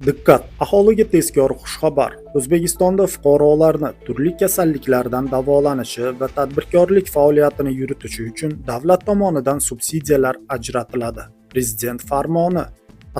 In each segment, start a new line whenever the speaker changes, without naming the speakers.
Diqqat! Aholiga tezkor xushxabar! O'zbekistonda fuqarolarni turli kasalliklardan davolanishi va tadbirkorlik faoliyatini yuritishi uchun davlat tomonidan subsidiyalar ajratiladi. Prezident farmoni.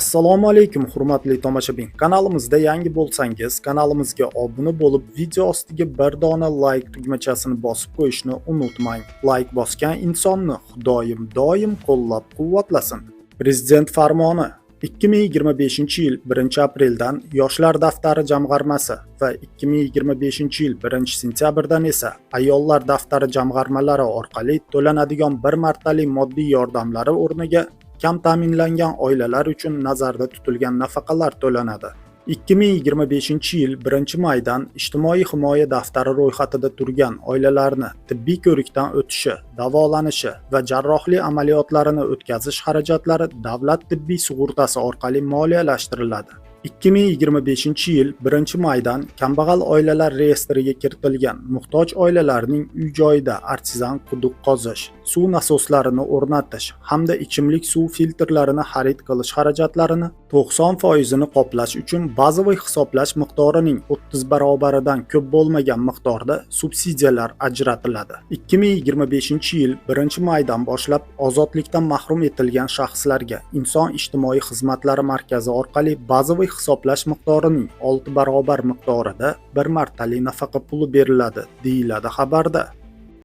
Assalomu alaykum, hurmatli tomoshabin. Kanalimizda yangi bo'lsangiz, kanalimizga obuna bo'lib, video ostiga bir dona like tugmachasini bosib qo'yishni unutmang. Like bosgan insonni Xudoyim doim qo'llab-quvvatlasin. Prezident farmoni. 2025-yil 1-apreldan Yoshlar daftari jamg'armasi va 2025-yil 1-sentyabrdan esa Ayollar daftari jamg'armalari orqali to'lanadigan bir martalik moddiy yordamlari o'rniga kam ta'minlangan oilalar uchun nazarda tutilgan nafaqalar to'lanadi. 2025-yil 1-maydan ijtimoiy himoya daftari ro'yxatida turgan oilalarni tibbiy ko'rikdan o'tishi, davolanishi va jarrohlik amaliyotlarini o'tkazish xarajatlari davlat tibbiy sug'urtasi orqali moliyalashtiriladi. 2025-yil 1-maydan kambag'al oilalar reyestriga kiritilgan muhtoj oilalarning uy-joyida artezian quduq qazish, suv nasoslarini o'rnatish hamda ichimlik suv filtrlarini xarid qilish xarajatlarini 90% ini qoplash uchun bazaviy hisoblash miqdorining 30 barobaridan ko'p bo'lmagan miqdorda subsidiyalar ajratiladi. 2025-yil 1-maydan boshlab ozodlikdan mahrum etilgan shaxslarga Inson ijtimoiy xizmatlari markazi orqali bazaviy hisoblash miqdorining 6 barobar miqdorida bir martalik nafaqa puli beriladi, deyiladi xabarda.